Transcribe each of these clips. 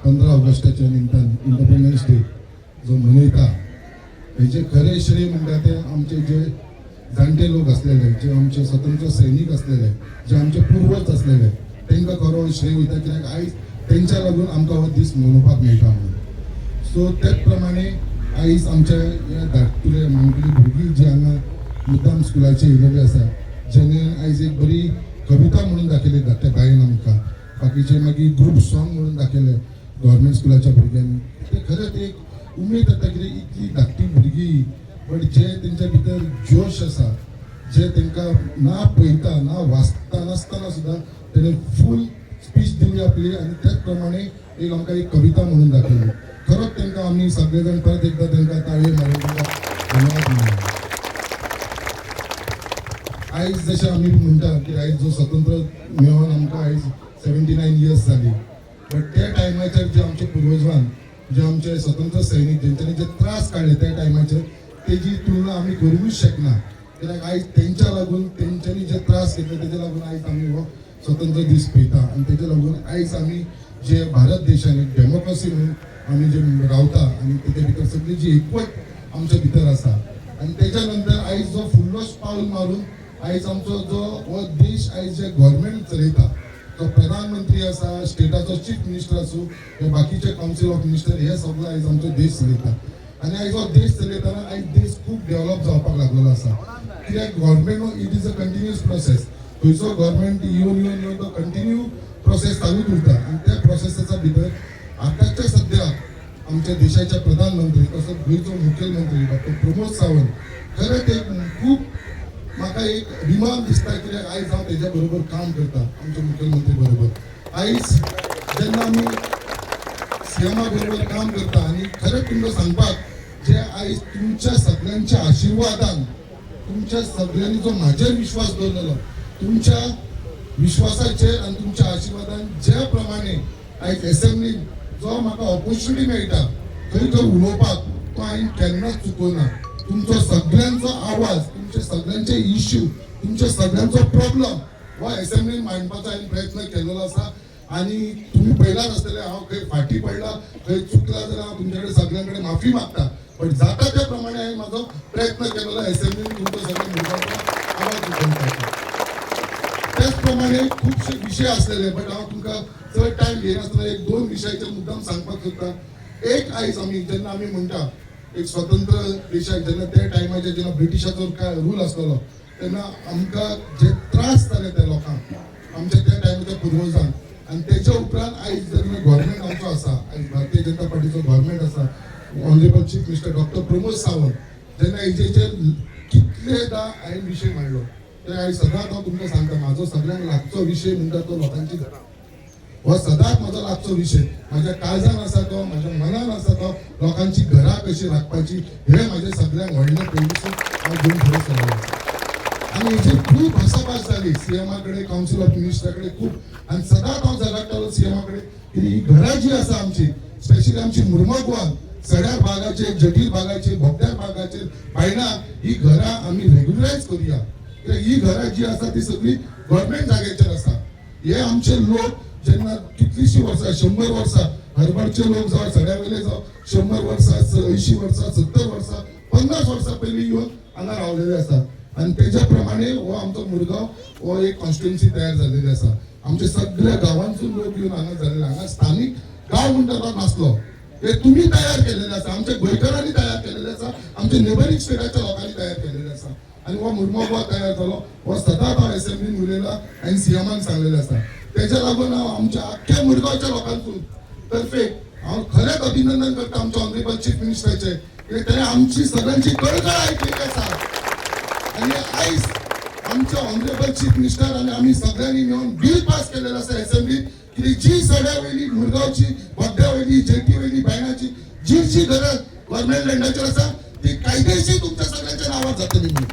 15 ऑगस्टाच्या निमतान independence day जो मनयता, हेजे खरे श्रेय म्हणटा ते आमचे जे जाणटे लोक आसलेले, जे आमचे स्वतंत्र सैनीक आसलेले, जे आमचे पुर्वज आसलेले, तांकां खरो श्रेय वयता, कित्याक आयज तेंच्या लागून आमकां हो दीस मनोवपाक मेळटा म्हणून. सो त्याच प्रमाणे आयज आमच्या ह्या धाकटुले माणकुली भुरगीं जी हांगा मुद्दाम स्कुलाचे येयलेली आसा, जेणे आयज एक बरी कविता म्हणून दाखयली धाकट्या बायन आमकां, बाकीचे मागीर ग्रूप सॉंग म्हणून दाखयले गव्हर्मेंट स्कुलाच्या भुरग्यांनी. ते खरेंच एक उमेद जाता, कित्याक इतली धाकटी भुरगीं, बट जे तेंच्या भितर जोश आसा, जे तांकां ना पळयता ना वाचता नासतना सुद्दां तेणे फूल स्पीच दिली आपली आनी त्याच प्रमाणे एक आमकां एक कविता म्हणून दाखयली. खरोच तांकां आमी सगळे जाण परत एकदां तांकां ताळयो मारून तांकां धन्यवाद म्हणुया. आयज जशें आमी म्हणटा की आयज जो स्वतंत्र मेळोन आमकां आयज 79 इयर्स जाली, बट त्या टायमाचेर जे आमचे पुर्वजान, जे आमचे स्वतंत्र सैनीक, जेंच्यांनी जे त्रास काडले त्या टायमाचेर, तेजी तुलना आमी करूंकूच शकना, कित्याक आयज तेंच्या लागून, तेंच्यांनी जे त्रास घेतले तेजे लागून आयज आमी हो स्वतंत्र दीस पळयता. आनी तेजे लागून आयज आमी जे भारत देशान एक डेमोक्रेसी म्हणून आमी जे रावता आनी तेजे भितर सगळी जी एकवट आमच्या भितर आसा. आनी तेच्या नंतर आयज जो फुडलो पावल मारून आयज आमचो जो हो देश आयज जे गव्हर्मेंट चलयता, जो प्रधानमंत्री आसा, स्टेटाचो चीफ मिनिस्टर आसूं हे बाकीचे कावन्सील ऑफ मिनिस्टर, हे सगळो आयज आमचो देश चलयता. आनी आयज हो देश चलयतना आयज देश खूब डेव्हलप जावपाक लागलेलो आसा, कित्याक government, it is a continuous process. खंयचो गव्हर्मेंट येवन येवन येवन तो कंटिन्यू प्रोसेस चालूच उरता. आनी त्या प्रोसेसाच्या भितर आतांच्या सद्या आमच्या देशाचे प्रधानमंत्री तसोच गोंयचो मुखेलमंत्री डॉक्टर प्रमोद सावंत, खरेंच एक खूब म्हाका एक अभिमान दिसता, कित्याक आयज हांव तेज्या बरोबर काम करता, आमच्या मुखेलमंत्री बरोबर. आयज जेन्ना आमी सीएमा बरोबर काम करता आनी खरें तुमकां सांगपाक, जे आयज तुमच्या सगळ्यांच्या आशिर्वादान, तुमच्या सगळ्यांनी जो म्हाजेर विश्वास दवरलेलो, तुमच्या विश्वासाचेर आनी तुमच्या आशिर्वादान ज्या प्रमाणे आयज एसेंब्लीन जो म्हाका ऑपॉर्च्युनिटी मेळटा थंय थंय उलोवपाक, तो हांवें केन्नाच चुकोना. तुमचो सगळ्यांचो आवाज, तुमचे सगळ्यांचे इश्यू, तुमच्या सगळ्यांचो प्रॉब्लम हो एसेंब्लीन मांडपाचो हांवें प्रयत्न केलेलो आसा. आनी तुमी पळयलाच आसतले, हांव खंय फाटी पडला, खंय चुकला जाल्यार हांव तुमच्या कडेन सगळ्यां कडेन माफी मागता, बट जाता त्या प्रमाणे हांवें म्हाजो प्रयत्न केलेलो एसेंब्लीन तुमचो सगळ्या मुरगांवचो आवाज उठोवपाचो. त्याच प्रमाणे खुबशे विशय आसलेले, बट हांव तुमकां चड टायम घेयनासतना एक दोन विशयाचेर मुद्दाम सांगपाक सोदता. एक, आयज आमी जेन्ना आमी म्हणटा एक स्वतंत्र देशाक, जेन्ना त्या टायमाचेर जेन्ना ब्रिटिशाचो काय रूल आसलेलो, तेन्ना आमकां जे त्रास जाले त्या लोकांक, आमच्या त्या टायमाच्या पुर्वजांक, आनी तेच्या उपरांत आयज जेन्ना गव्हर्मेंट आमचो आसा, आयज भारतीय जनता पार्टीचो गव्हर्मेंट आसा, honourable chief minister doctor Pramod Sawant, जेन्ना हेजेचेर कितलेदा हांवें विशय मांडलो, ते आयज सदांच हांव तुमकां सांगता, म्हाजो सगळ्यांक लागचो विशय म्हणटा तो लोकांची घरां. हो सदांच म्हजो लागचो विशय, म्हाज्या काळजान आसा तो, म्हाज्या मनान आसा तो. लोकांची घरां कशी राखपाची हे म्हाजे सगळ्यांक व्हडलें पयलींसून हांव घेवन फुडें सरलो. आनी हेचेर खूब भासाभास जाली सीएमा कडेन, कावन्सील ऑफ मिनिस्टरा कडेन खूब. आनी सदांच हांव झगडटालो सीएमा कडेन की ही घरां जी आसा आमची, स्पेशली आमची मुर्मगवान सड्यार भागाचेर, जटील भागाचेर, बोगद्यार भागाचेर, बायणा, ही घरां आमी रेग्युलरायज करुया, कित्याक ही घरां जी आसा ती सगळी गव्हर्मेंट जाग्याचेर आसा. हे आमचे लोक जेन्ना कितलीशीं वर्सां, 100 वर्सां, हरबरचे लोक जावं, सड्या वयले जावं, 100 वर्सां, 80 वर्सां, 70 वर्सां, 50 वर्सां पयलीं येवन हांगा रावलेले आसा. आनी तेज्या प्रमाणे हो आमचो मुरगांव हो एक कॉन्स्टिट्युन्सी तयार जाल्लेली आसा. आमचे सगळ्या गांवांतसून लोक येवन हांगा जाल्ले. हांगा स्थानीक गांव म्हणटा तो नासलो. हे तुमी तयार केलेले आसा, आमच्या गोंयकारांनी तयार केलेले आसा, आमच्या नेबरींग स्टेटाच्या लोकांनी तयार केलेले आसा. आनी हो मुरमो तयार जालो, हो सदांच हांव एसेंब्लीन उलयला आनी सीएमान सांगलेलें आसा. तेच्या लागून हांव आमच्या आख्ख्या मुरगांवच्या लोकांतून तर्फे हांव खरेंच अभिनंदन करता आमच्या ऑनरेबल चीफ मिनिस्टराचे, कित्याक ताणें आमची सगळ्यांची कळकळ आयकलेली आसा. आनी आयज आमचे ऑनरेबल चीफ मिनिस्टर आनी आमी सगळ्यांनी मेळून बील पास केलेलं आसा एसेंब्लीत की जी सड्या वयली, मुरगांवची, बोगद्या वयली, जेटी वयली, बायणाची जी जी घरां गव्हर्मेंट लँडाचेर आसा, ती कायदेशीर तुमच्या सगळ्यांच्या नांवार जातली म्हणून.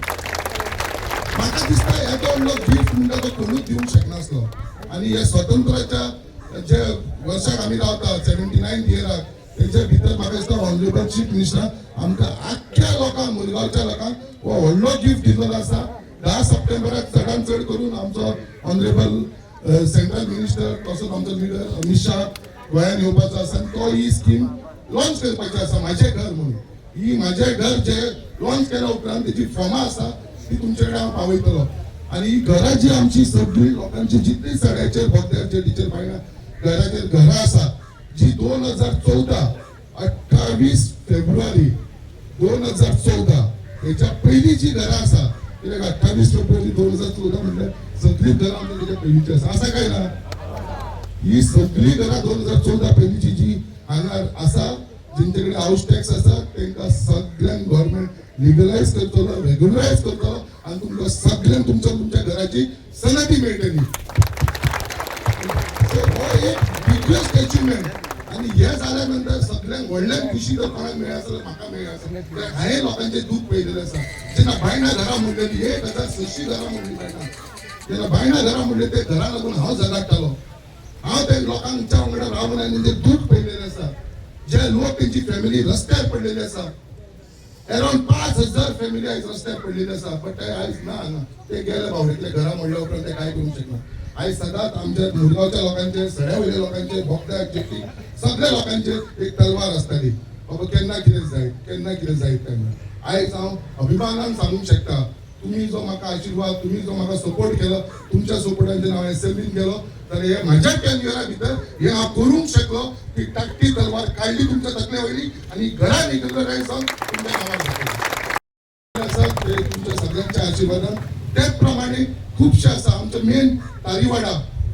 म्हाका दिसता येदो व्हडलो गिफ्ट म्हणटा तो कोणूच दिवंक शकनासलो. आनी हे स्वतंत्राच्या जे वर्साक आमी रावता, 79 इयराक, तेच्या भितर म्हाका दिसता ऑनरेबल चीफ मिनिस्टर आमकां आख्ख्या लोकांक, मुरगांवच्या लोकांक हो व्हडलो गिफ्ट दिल्लो आसा. 10 सप्टेंबराक चडान चड करून आमचो ऑनरेबल सेंट्रल मिनिस्टर तसोच आमचो लिडर अमित शाह गोंयांत येवपाचो आसा आनी तो ही स्कीम लॉन्च करपाची आसा, म्हाजें घर म्हणून. ही म्हाजें घर जे लॉन्च केल्या उपरांत तेजी फॉर्मां आसा ती तुमचे कडेन हांव पावयतलो. आनी ही घरां जी आमची सगळी लोकांची जितली सड्याचेर, बोगद्यार, जेटीचेर, बायणा घराचेर घरां आसा, जी 2014 28 फेब्रुवारी 2014 हेच्या पयलीं जी घरां आसा, कित्याक 28 फेब्रुवारी 2014 म्हणल्यार सगळीं घरां आमच्या तेच्या पयलींची आसा. आसा काय ना? ही सगळी घरां 2014 पयलींची जी हांगा आसा, जेंचे कडेन हाऊस टॅक्स आसा, तांकां सगळ्यांक गव्हर्मेंट लिगलायज करतलो, रेगुलरायज करतलो आनी तुमकां सगळ्यांक तुमच्या तुमच्या घराची सनदी मेळटली. So, हो एक बिगेस्ट अचिव्हमेंट. आनी हे जाल्या नंतर सगळ्यांक व्हडल्यान खुशी जर कोणाक मेळ्ळी आसा जाल्यार म्हाका मेळ्ळी आसा, कित्याक हांवें लोकांचें दूख पळयलेलें आसा. जेन्ना बायणा घरां म्हणलेली, 1600 घरां म्हणली बायणा, जेन्ना बायणा घरां म्हणली, ते घरां लागून हांव झगडटालो. हांव ते लोकांच्या वांगडा रावन हांवें तेंचें दूख पळयलेलें आसा. जे लोक तेंची फॅमिली रस्त्यार पडलेली आसा, अराउंड 5000 फॅमिली आयज रस्त्यार पडलेली आसा. बट ते आयज ना हांगा, ते गेले बावडेंतले. घरां मोडल्या उपरांत ते कांय करूंक शकना. आयज सदांच आमच्या मुरगांवच्या लोकांचे, सड्या वयल्या लोकांचे, बोगद्या, जेटी, सगळ्या लोकांचे एक तलवार आसताली, बाबा केन्ना कितें जायत, केन्ना कितें जायत तेन्ना. आयज हांव अभिमानान सांगूंक शकता, तुम्ही जो म्हाका आशिर्वाद, तुम्ही जो म्हाका सपोर्ट केलो, तुमच्या सपोर्टान जेन्ना हांव एसेंब्लीन गेलो, तर हे म्हाज्या टेन्युअरा भितर हे हांव करूंक शकलो की टाकटी तलवार काडली तुमच्या तकले वयली आनी घरां रेगुलरायज जावन तुमच्या नांवार जातली आसा ते तुमच्या सगळ्यांच्या आशिर्वादान. त्याच प्रमाणे खुबशे आसा आमचे मेन तारीवाडा.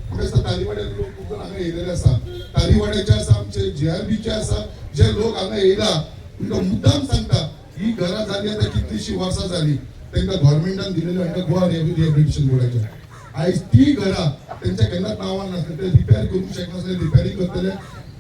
म्हाका दिसता तारीवाड्यार लोक खूब जाण हांगा येयलेले आसा. तारीवाड्याचे आसा, आमचे जीआरबीचे आसा, जे लोक हांगा येयला तुमकां मुद्दाम सांगता, ही घरां जाली आतां कितलीशीं वर्सां जाली. तांकां गव्हर्मेंटान दिलेली म्हणटा गोवा रिहॅबिलिटेशन बोर्डाच्या. आयज ती घरां तेंच्या केन्नाच नांवान नासले, ते रिपेर करूंक शकनासले. रिपेरींग करतले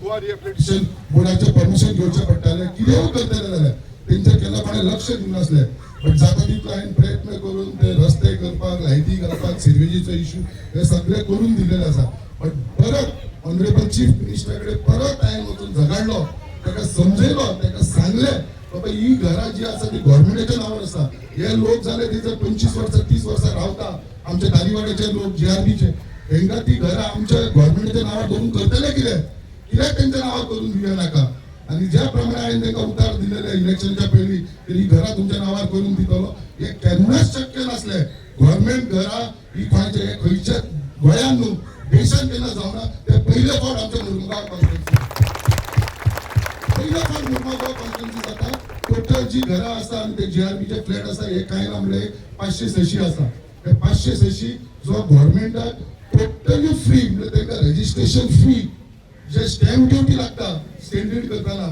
गोवा रिहॅबिलिटेशन बोर्डाचें परमिशन घेवचें पडटालें. कितेंय करतले जाल्यार तेंचेर केन्ना कोणें लक्ष दिवनासलें. बट जाता तितलो हांवें प्रयत्न करून ते रस्ते करपाक, लायटी घालपाक, सिवेजीचो इशू हे सगळे करून दिलेले आसा. बट परत ऑनरेबल चीफ मिनिस्टरा कडेन परत हांवें वचून झगडलो, ताका समजयलो, ताका सांगलें, बाबा ही घरां जी आसा ती गव्हर्मेंटाच्या नांवार आसा. हे लोक जाले ते जर 25 वर्सां, 30 वर्सां रावता, आमच्या तारीवाड्याचे लोक, जीआरबीचे, हेंका ती घरां आमच्या गव्हर्मेंटाच्या नांवार दवरून करतले कितें? कित्याक तेंच्या नांवार करून दिवया नाका? आनी ज्या प्रमाणे हांवें तांकां उतार दिलेले इलेक्शनच्या पयलीं तरी घरां तुमच्या नांवार करून दितलो, हे केन्नाच शक्य नासलें. गव्हर्मेंट घरां ही कोणाचे खंयच्या गोंयान न्हू, देशान केन्ना जावना. ते पयले फावट आमच्या मुरमुगांव कॉन्स्टिट्युन्सी, पयले फावट मुरमुगांव कॉन्स्टिट्युन्सी जाता. टोटल जी घरां आसा आनी ते जीआरबीचे फ्लॅट आसा, हे कांय ना म्हणल्यार 500-600 आसा. ते 500-600 जो गव्हर्मेंटाक टोटली फ्री, म्हणजे तांकां रजिस्ट्रेशन फ्री, जे स्टॅम्प ड्युटी लागता स्टेट डीड करतना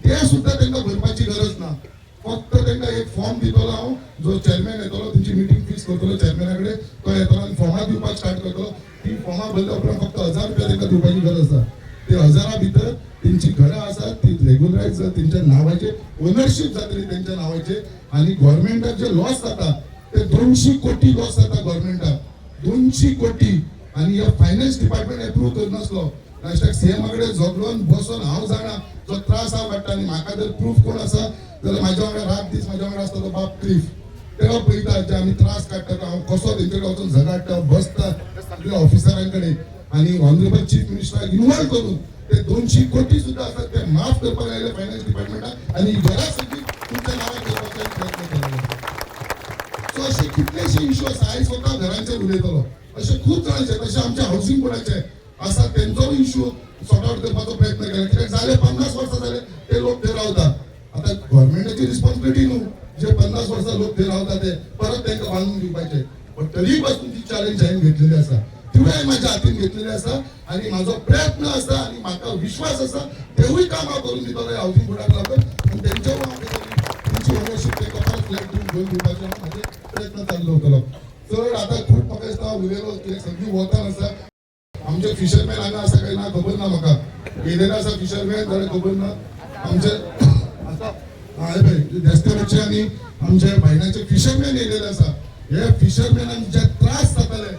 ते सुद्दां तांकां भरपाची गरज ना. फक्त तांकां एक फॉर्म दितलो हांव, जो चेअरमॅन येतलो, तेंची मिटींग फिक्स करतलो चेअरमॅना कडेन, तो येतलो आनी फॉर्मां दिवपाक स्टार्ट करतलो. ती फॉर्मां भरल्या उपरांत फक्त 1000 रुपया तांकां दिवपाची गरज आसा. ते हजारा भितर तेंची घरां आसात ती रेगुलरायज तेंच्या नांवाचेर ओनरशीप जातली तेंच्या नांवाचेर. आनी गव्हर्मेंटाक जे लॉस जाता ते 200 कोटी लॉस जाता गव्हर्मेंटाक, 200 कोटी. आनी हे फायनान्स डिपार्टमेंट एप्रूव करनासलो. लास्टाक सीएमा कडेन झगडोन बसोन, हांव जाणा जो त्रास हांव काडटा. आनी म्हाका जर प्रूफ कोण आसा जाल्यार म्हाज्या वांगडा रात दीस म्हाज्या वांगडा आसता तो बाब क्लिफ. तेका पळयता जे आमी त्रास काडटा, हांव कसो तेंचे कडेन वचून झगडटा, बसता सगळ्या ऑफिसरां कडेन आनी ऑनरेबल चीफ मिनिस्टराक इन्वॉल्व करून ते 200 कोटी सुद्दां आसात ते माफ करपाक लायले फायनान्स डिपार्टमेंटाक आनी घरां सगळीं तुमच्या नांवार करपाचो प्रयत्न केलेलो. सो असे कितलेशे इश्यू आसा. आयज फक्त घरांचेर उलयतलो, असे खूब जाणांचे. तशे आमच्या हावसिंग बोर्डाचे आसा, तेंचो इश्यू सॉर्ट आउट करपाचो प्रयत्न केला. कित्याक जाले 50 वर्सां जाले ते लोक थंय रावता. आतां गव्हर्मेंटाची रिस्पॉन्सिबिलिटी न्हू, जे 50 वर्सां लोक थंय रावता ते परत तांकां बांदून दिवपाचे. पण तरी पासून ती चॅलेंज हांवें घेतलेली आसा, तिवूय हांवें म्हाज्या हातीन घेतलेली आसा आनी म्हाजो प्रयत्न आसा आनी म्हाका विश्वास आसा, तेवूय काम हांव करून दितलो हावसिंग बोर्डाक लागून. आनी तेंच्यावर हांव तेंची ओनरशीप तांकां परत फ्लॅट दिवन घेवन दिवपाचो हांव म्हाजे प्रयत्न चालू दवरतलो. चड आतां खूब म्हाका दिसता उलयलो, कित्याक सगळीं वतान आसा. आमचे फिशरमॅन हांगा आसा काय ना खबर ना म्हाका. येयलेले आसा फिशरमॅन जाल्यार खबर ना. आमचे आसा, हय पळय देस्तेवरचे आनी आमचे बायणाचे फिशरमॅन येयलेले आसा. हे फिशरमॅनाक जे त्रास जाताले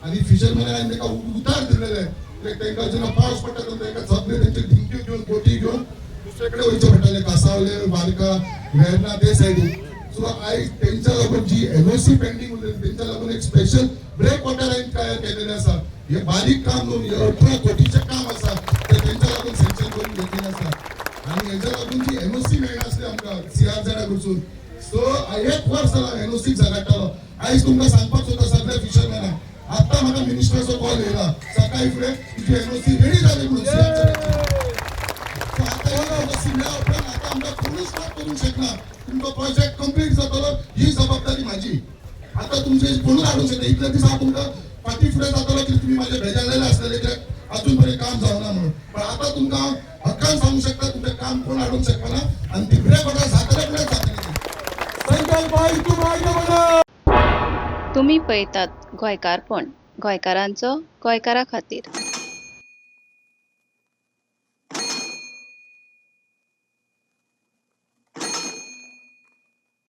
आनी फिशरमॅनाक तांकां उतार दिलेले, कित्याक तांकां जेन्ना पावस पडटा तेन्ना तांकां सगळे तेंचे धिंक्यो घेवन, बोटी घेवन दुसरे कडेन वयचे पडटाले, कासावले, वार्का, वेर्ना ते सायडीन. सो आयज तेंच्या लागून जी एनओसी पेंडींग उरलेली, तेंच्या लागून एक स्पेशल ब्रेक वॉटर हांवें तयार केलेले आसा. हे बारीक काम न्हू, हे 18 कोटीचें काम आसा. ते तेंच्या लागून सँक्शन करून घेतलेली आसा. आनी हेच्या लागून जी एनओसी मेळनासली आमकां सीआरझेडा कडसून, सो एक वर्स जाला एनओसी झगडटालो. आयज तुमकां सांगपाक सोदता सगळ्या फिशरमॅनाक, आत्तां म्हाका मिनिस्टराचो कॉल येयला सकाळी फुडें, तुजी एनओसी रेडी जाली म्हणून सीआरझेडाची. सो आतां ही एनओसी मेळ्ळ्या उपरांत आतां आमकां कोणूच स्टॉप करूंक शकना. तुमचो प्रोजेक्ट कंप्लीट जातलो ही जबाबदारी माझी. आता तुमचे कोणूच हाडूंक शकना. इतले दीस हांव तुमकां फाटी फुडें जातलो की तुमी म्हाजे बेजारलेले आसतले कित्याक अजून पर्यंत काम जावना म्हणून, पण आतां तुमकां हांव हक्कान सांगूंक शकता, तुमचें काम कोण हाडूंक शकना आनी ती ब्रेक जातले फुडें जातलें. संकल्प भाई, तुम आगे बढ़ो. तुमी पळयतात गोंयकारपण, गोंयकारांचो गोंयकारा खातीर.